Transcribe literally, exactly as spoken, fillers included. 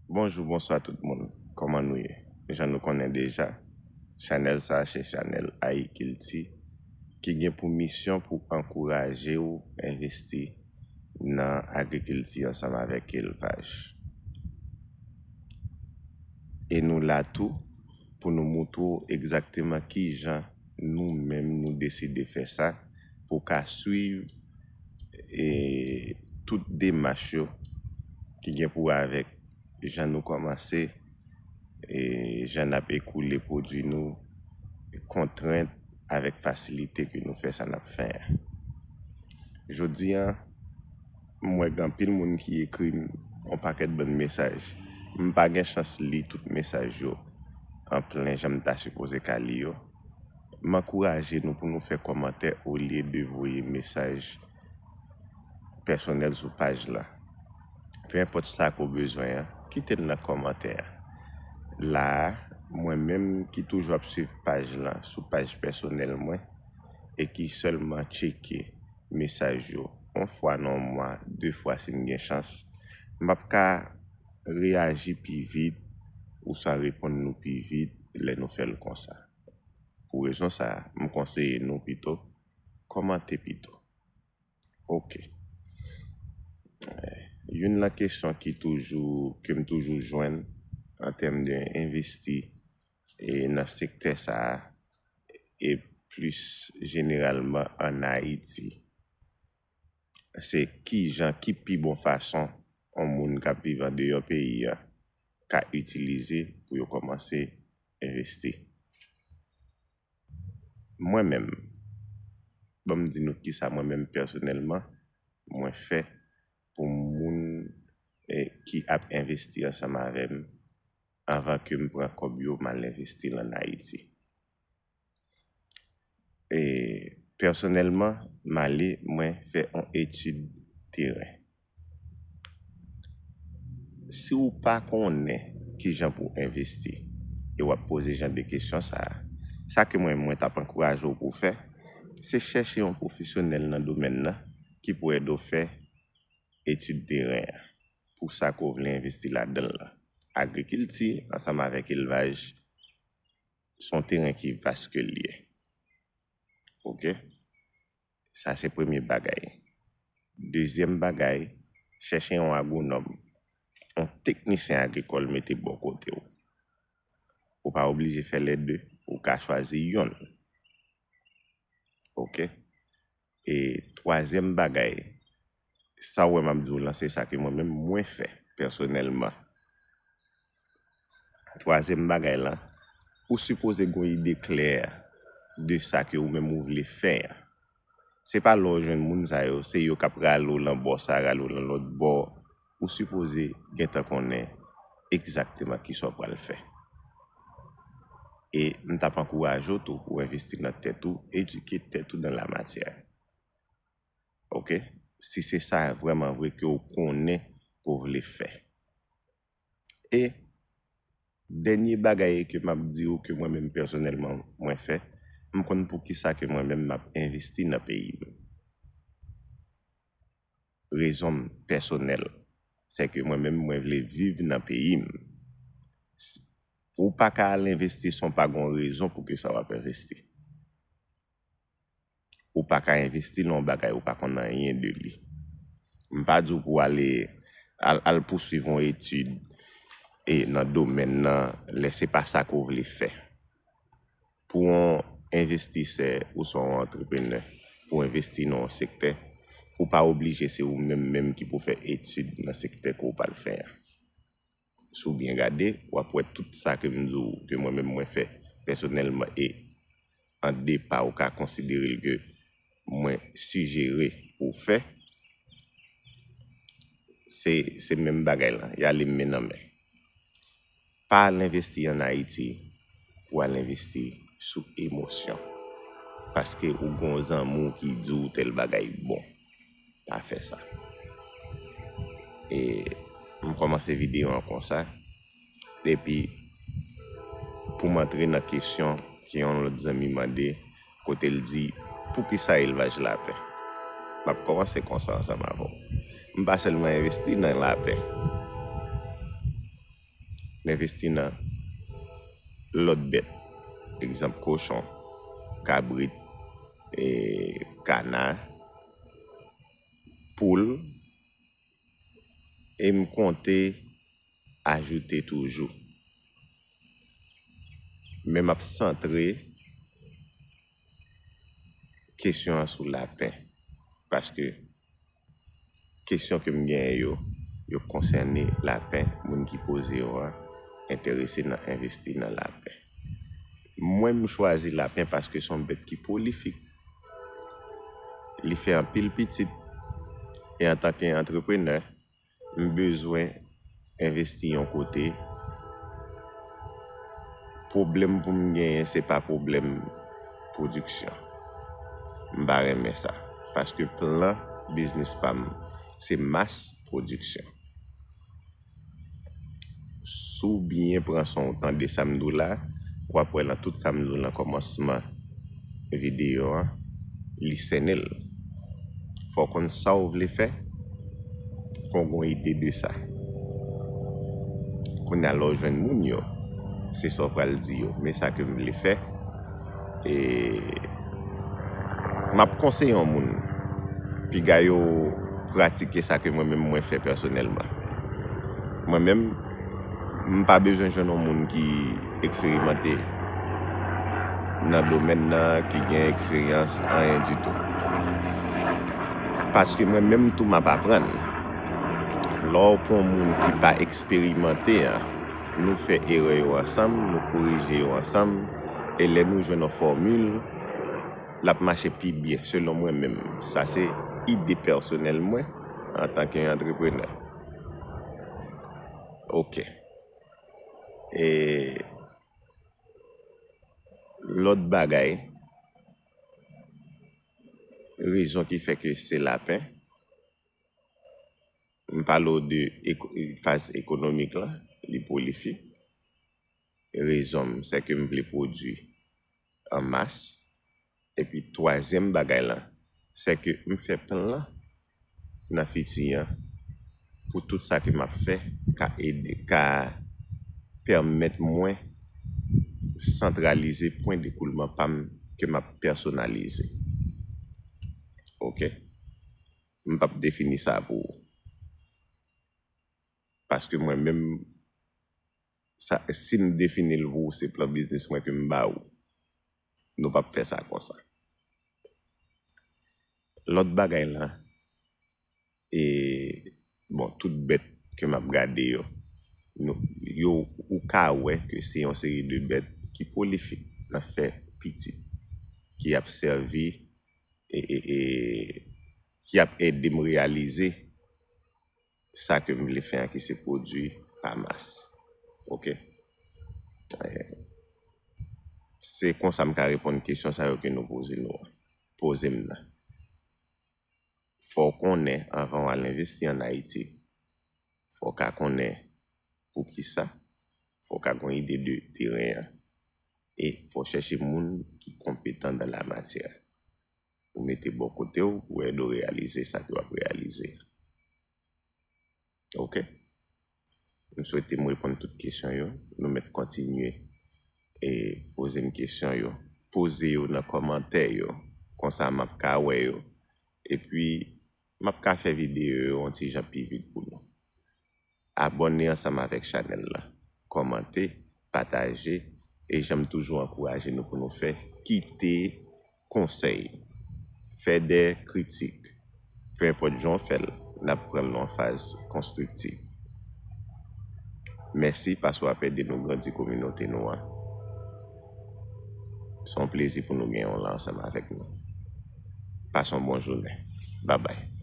Bonjou, bonswa tout moun. Kòman nou ye? Jan nou konnen deja, chanèl sa a se chanèl Ayikilti ki gen pou misyon pou ankouraje w envesti nan agrikilti ansanm avèk elvaj. E nou la tou pou nou moutre w egzakteman kijan nou menm nou deside fè sa pou w ka swiv e tout demach yo ki gen pou wè avèk jan nou kòmanse, e jan n ap ekoule pwodui nou, kontrent avèk fasilite ke nou fè sa n ap fè a. Jodi a, m wè gen anpil moun ki ekri m yon pakèt bann mesaj. M pa gen chans li tout mesaj yo an plen jan m ta sipoze ka li yo. M ankouraje nou pou nou fè kòmantè olye de voye mesaj pèsonèl sou paj la. Pe enpòt sa ke w bezwen an, kite l nan kòmantè a. La a, mwen menm ki toujou ap swiv paj la sou paj pèsonèl mwen e ki sèlman tcheke mesaj yo yon fwa nan yon mwa, de fwa si m gen chans, m ap ka reyaji pi vit oswa reponn nou pi vit lè nou fè l konsa. Pou rezon sa a, m konseye nou pito kòmante pito. Oke. Eh, youn nan kesyon ki toujou, ke m toujou jwenn an tèm de envesti e nan sektè sa a, e plis jeneralman ann Ayiti, se kijan, ki pi bon fason yon moun k ap viv andeyò peyi a ka itilize pou yo kòmanse envesti. Mwen menm, ban m di nou kisa mwen menm pèsonèlman mwen fè pou moun, eh, ki ap envesti ansanm avè m anvan ke m pran kòb yo m al envesti l ann Ayiti. E pèsonèlman, m ale, mwen fè yon etid teren. Si w pa konnen kijan pou w envesti e w ap poze jan de kesyon sa a, sa ke mwen, mwen t ap ankouraje w pou w fè, se chèche yon pwofesyonèl nan domèn nan ki pou ede w fè etid teren an pou sa ke w vle envesti ladan l lan. Agrikilti ansanm avèk elvaj se yon teren ki vas ke l ye. Oke? Sa se premye bagay. Dezyèm bagay, chèche yon agwonòm, yon teknisyen agrikòl mete bò kote w. Ou pa oblije fè lè de, ou ka chwazi yonn. Oke? E twazyèm bagay, sa w wè m ap di w lan, se sa ke mwen menm mwen fè pèsonèlman. Twazyèm bagay lan, ou sipoze gen yon ide klè de sa ke ou menm ou vle fè a. Se pa lè w jwenn moun sa yo, se yo k ap rale w lan bò sa, rale w lan lòt bò. Ou sipoze gentan konnen egzakteman kisa w pral fè. E m t ap ankouraje w tou pou w envesti nan tèt ou, edike tèt ou dan la matyè. Oke? Si se sa vrèman vre ke w konnen ke w vle fè. E dènye bagay ke m ap di w ke mwen menm pèsonèlman mwen fè, m konn poukisa ke mwen menm m ap envesti nan peyi m. Rezon m pèsonèl, se ke mwen menm mwen vle viv nan peyi m. S-, ou pa ka al envesti san w pa gen yon rezon pou ke sa w ap envesti. Ou pa ka envesti nan yon bagay ou pa konn anyen de li. M pa di w pou w ale, al, al pouswiv yon etid e nan domèn nan lè se pa sa ke w vle fè. Pou yon envestisè oswa yon antreprenè, pou w envesti nan yon sektè, ou pa oblije se ou menm menm ki pou fè etid nan sektè ke w pral fè a. Si w byen gade, w ap wè tout sa ke m di w, ke mwen menm mwen fè pèsonèlman e an depa ou ka konsidere l ke mwen sijere pou w fè, se, se menm bagay lan, y ale men nan men. Pa al envesti ann Ayiti pou al envesti sou emosyon. Paske ou gen yon zanmi w ki di w tèl bagay bon. Pa fè sa. E m kòmanse videyo an konsa. Epi, pou m antre nan kesyon ke yon lòt zanmi mande, kote l di, "Poukisa elvaj lapen?" M ap kòmanse konsa ansanm avè w. M pa sèlman envesti nan lapen. M envesti nan lòt bèt, egzanp kochon, kabrit, e, kana, poul, e m konte ajoute toujou. Men m ap santre kesyon an sou lapen, paske kesyon ke m genyen yo, yo konsène lapen, moun ki poze yo an enterese nan envesti nan lapen. Mwen, m chwazi lapen paske se yon bèt ki pwolifik. Li fè anpil pitit. E antanke antreprenè, m bezwen envesti yon kote. Pwoblèm pou m genyen, se pa pwoblèm pwodiksyon. M pa renmen sa. Paske plan biznis pa m, se mas pwodiksyon. Si w byen pran son w tande sa m di w la, w ap wè nan tout sa m di w nan kòmansman videyo an, li sènen l. Fò w konn sa w vle fè, fò w gen yon ide de sa. Kounye a, lè w jwenn moun yo, se sa w pral di yo. Men sa ke m vle fè, e m ap konseye yon moun, piga yo pratike sa ke mwen menm mwen fè pèsonèlman. Mwen menm, m pa bezwen jwenn yon moun ki eksperimante nan domèn nan, ki gen eksperyans, anyen ditou. Paske mwen menm tou, m ap aprann. Lè w pran yon moun ki pa eksperimante an, nou fè erè yo ansanm, nou korije yo ansanm, e lè nou jwenn yon fòmil, l ap mache pi byen, selon mwen menm. Sa se ide pèsonèl mwen antanke yon antreprenè. Ok. E lòt bagay, rezon ki fè ke se lapen, m pale w de eko-, faz ekonomik la, li pwolifik. Rezon m, se ke m vle pwodui an mas. Epi twazyèm bagay la, se ke m fè plan nan fiti an pou tout sa ke m ap fè ka ede, ka pèmèt mwen santralize pwen dekoulman pa m ke m ap pèsonalize. Ok? M p ap defini sa pou ou. Paske mwen menm, sa, si m defini l pou ou, se plan biznis mwen ke m ba ou. Nou p ap fè sa konsa. Lòt bagay la, e, bon, tout bèt ke m ap gade yo, nou, yo, ou ka wè ke se yon seri de bèt ki pwolifik nan fè pitit, ki ap sèvi, e, e, e, ki ap ede m reyalize sa ke m vle fè an, ki se pwodui pa mas. Ok? Eh, se konsa m ka reponn kesyon sa yo ke nou poze nou an. Poze m nan. Fò w konnen, anvan w al envesti ann Ayiti, fò w ka konnen poukisa, fò w ka gen yon ide de teren an, e fò w chèche moun ki konpetan dan la matyè. Ou mete bò kote w pou ede w reyalize sa ke w ap reyalize. Ok? M swete m reponn tout kesyon yo. Nou mèt kontinye e poze m kesyon yo. Poze yo nan kòmantè yo. Konsa m ap ka wè yo. Epi, m ap ka fè videyo yo yon ti jan pi vit pou nou. Abòne ansanm avèk chanèl la. Kòmante, pataje, e jan m toujou ankouraje nou pou nou fè, kite konsèy, fè de kritik. Pe enpòt jan w fè l, n ap pran l nan yon faz konstriktif. Mèsi paske w ap ede nou grandi kominote nou an. Se yon plezi pou nou gen w la ansanm avèk nou. Pase yon bon jounen. Babay.